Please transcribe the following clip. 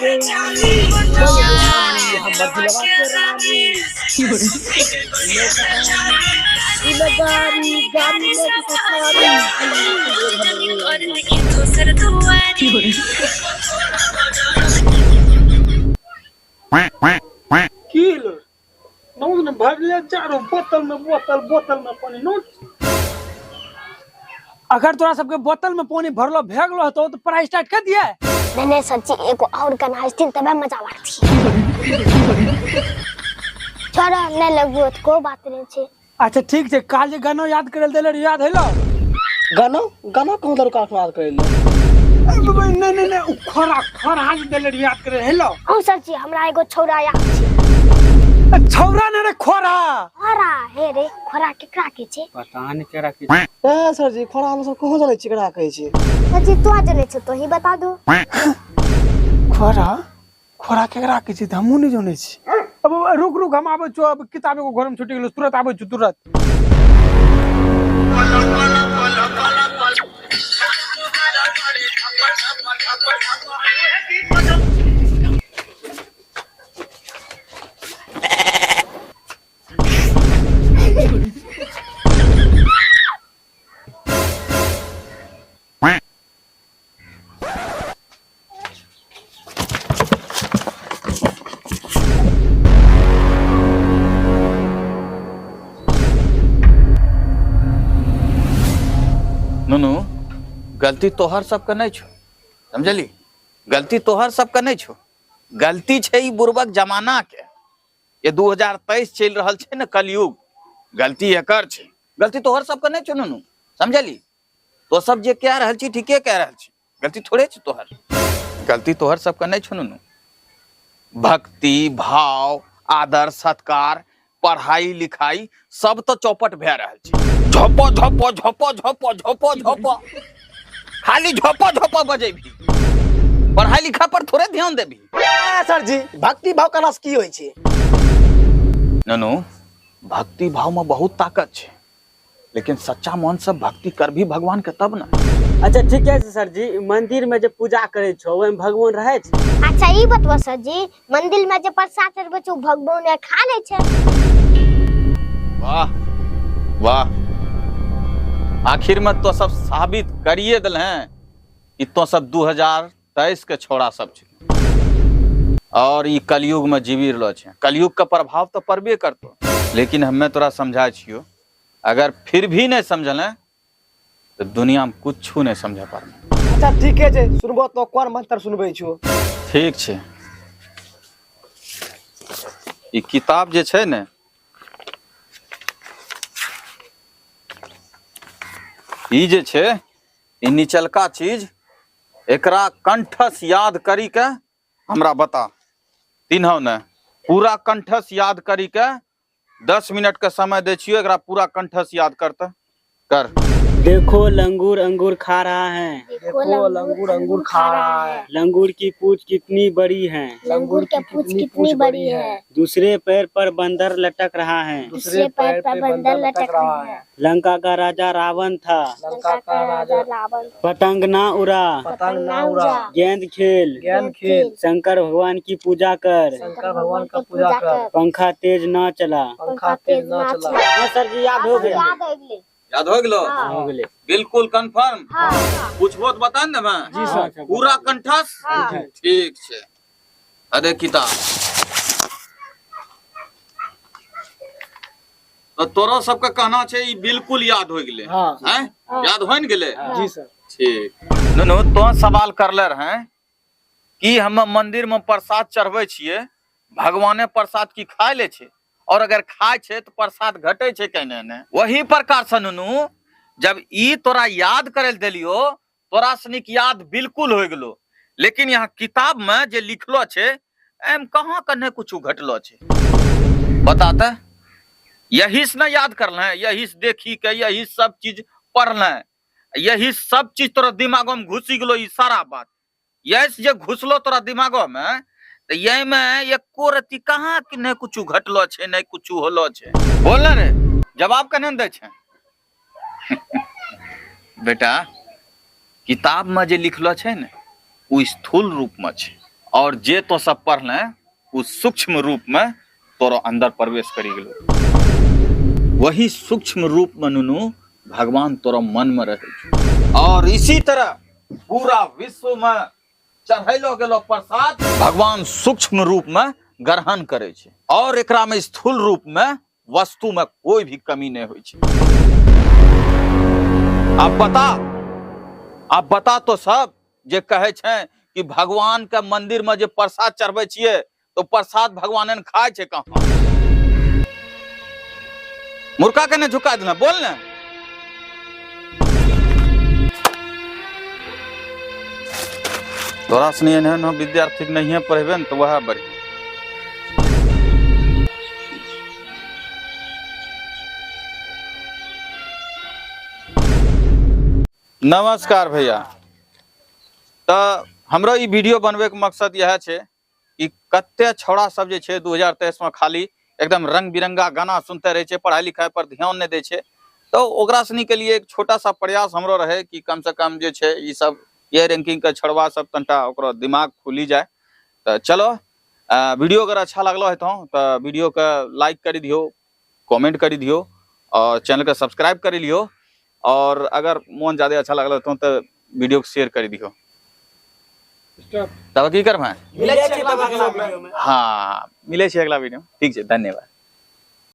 गे बन रानी हमर दिलवा के रानी। ई ले गाड़ी गाड़ी ले सफारी। की लो नौ ने भरले चारो बोतल में बोतल बोतल में पानी नो। अगर तोरा सबके बोतल में पानी भरलो भे गेलो हतो तो पढ़ाई स्टार्ट कर दिया। नहीं नहीं सर जी, एगो और गाना हस्तिन तबे मजा आती। छोड़ो नहीं लगबो तो कोई बात नहीं छे। अच्छा ठीक छे, काल जे गाना याद करे देले रही, याद हेलो? गाना गाना कौन दर काट याद करे ले? नहीं नहीं नहीं, उ खरा खरा जे देले रही, याद करे हेलो? हां सर जी, हमरा एगो छौरा याद छे। छौरा ने रे खोरा। खोरा हे रे, खोरा केकरा के छे? पता नहीं केकरा के। ए सर जी, खोरा हम सब कहाँ जाने छी केकरा कहै छी? सर जी तो जाने छो तो ही बता दो। खोरा खोरा केकरा के छी हमहु नहीं जाने छी। अब रुक रुक, हम आबै छो, अब किताब एगो घर में छूटि गेलो, तुरंत आबै छो तुरंत। नुनू, गलती तोहर सबके नहीं छो, समझली? गलती तोहर सबके नहीं छो, गलती छे ई बुर्बक जमाना के। ये 2023 चल रहल छे न कलयुग, गलती एकर छे, गलती तोहर सबके नहीं छो नुनू, समझली? तो सब जे कह रहल छी ठीके कह रहल छी, गलती थोड़े छे तोहर, गलती तोहर सबके नहीं छो नुनू। भक्ति भाव आदर सत्कार पढ़ाई लिखाई सब तो चौपट भए रहल छै। झोपो झोपो झोपो झोपो झोपो झोपो, खाली झोपो झोपो बजेबी, पढ़ाई लिखा पर थोड़े ध्यान देबी। ए सर जी, भक्ति भाव कला से की होय छै? ननू, भक्ति भाव में बहुत ताकत छै, लेकिन सच्चा मन से भक्ति कर भी भगवान के तब ना। अच्छा ठीक है सर जी, मंदिर में जे पूजा करे छो ओय में भगवान रहे छै? अच्छा ई बतबो सर जी, मंदिर में जे प्रसाद चढ़बै छै उ भगवान खा ले छै? वाह वाह, आखिर में तो सब साबित करिए दिल हैं कि तो सब 2023 के छोड़ा सब छै और ई कलयुग में जीवी रहलो छै। कलयुग के प्रभाव तो पड़बे करतो, लेकिन हमें तोरा समझाय छियो, अगर फिर भी नहीं समझल तो दुनिया में कुछ नहीं समझा पारबे। अच्छा ठीक है, सुनबो तो कोन मंत्र सुनबै छो? ठीक छै, ई किताब जे छै ने, ई जे छै ई निचलका चीज, एकरा कंठस याद करी के हमरा बता। तीनों ने पूरा कंठस याद करी के 10 मिनट के समय दे छियो, एकरा पूरा कंठस याद करते कर। देखो लंगूर अंगूर खा रहा है, देखो लंगूर अंगूर खा रहा है, लंगूर की पूंछ कितनी बड़ी है, लंगूर की पूंछ कितनी बड़ी है, दूसरे पैर पर बंदर लटक रहा है, दूसरे पैर पर बंदर लटक रहा है, लंका का राजा रावण था, लंका का राजा रावण, पतंग ना उड़ा, पतंग ना उड़ा, गेंद खेल, गेंद खेल, शंकर भगवान की पूजा कर, शंकर भगवान का पूजा कर, पंखा तेज ना चला, पंखा तेज ना चला। हाँ सर जी, याद हो गया। याद हो गेलै। याद हो गेलो? हो गेलै। बिल्कुल कंफर्म? हाँ। पूछबो तो बता ने मैं। जी सर। पूरा कंठस? हाँ। ठीक छै। अरे किताब तो तोरो सबके कहना छै ई बिल्कुल याद हो गेलै। हाँ। हैं? याद हो ने गेलै? जी सर। ठीक। नुनू, तो सवाल करले रहे कि हम मंदिर में प्रसाद चढ़बै छियै, भगवाने प्रसाद की खाय ले छै, और अगर खाय छै तो प्रसाद घटे छै केने ने। वही प्रकार से नुनू, जब ई तोरा याद करे देलियो, तोरा सनिक याद बिल्कुल हो गेलो, लेकिन यहाँ किताब में जे लिखलो छै एम कहाँ कने कुछ घटलो छै बताते? यही से ना याद करल है, यही से देखी के यही सब चीज पढ़ल है, यही सब चीज तोरा दिमागो में घुसी गेलो। ई सारा बात यही से जे घुसलो तोरा दिमागो में, तो यही में एको रत्ती कहाँ कि नहीं कुछ घटलो छे, नहीं कुछ होलो छे। बोल ना रे, जवाब कने दै छे? बेटा, किताब में जे लिखलो छे ने उ स्थूल रूप में छे और जे तो सब पढ़ले ओ सूक्ष्म रूप में तोरो अंदर प्रवेश करी गेलो। वही सूक्ष्म रूप में नुनू भगवान तोरो मन में रहे छौ। और इसी तरह पूरा विश्व में चढ़ैलो गेलो प्रसाद भगवान सूक्ष्म रूप में ग्रहण करे छै और एकरा में स्थूल रूप में वस्तु में कोई भी कमी नहीं होई छै। अब बता, अब बता तो सब जे कहे छै कि भगवान के मंदिर में जे प्रसाद चढ़बै छियै तो प्रसाद भगवान ने खाय छै कहाँ? मुर्का के ने झुका देना, बोल ने। तोरा सनी एहन विद्यार्थी के नहिए पढ़ेबे ने तो वएह बढ़िया। नमस्कार भैया। तो हमरा ई वीडियो बनबे के मकसद यह छै कि कते छौड़ा सब जे छै 2023 में खाली एकदम रंग बिरंगा गाना सुनते रहे छै, पढ़ाई लिखाई पर ध्यान नहीं दै छै। तो ओकरा सनी के लिए एक छोटा सा प्रयास हमरो रहे कि कम से कम जे छै ई सब ये रैंकिंग के छौड़वा सब तनटा ओकरो दिमाग खुली जाए। तो चलो वीडियो अगर अच्छा लगलो हेतौ तो वीडियो के लाइक कर दियो, कमेंट कर दियो और चैनल के सब्सक्राइब कर लियो और अगर मन ज्यादा अच्छा लगल हेतौ तो वीडियो के शेयर कर दियो। तब की करबै? मिलै छियै तब अगला वीडियो में। हाँ, मिलै छियै अगला वीडियो में। ठीक छै, धन्यवाद।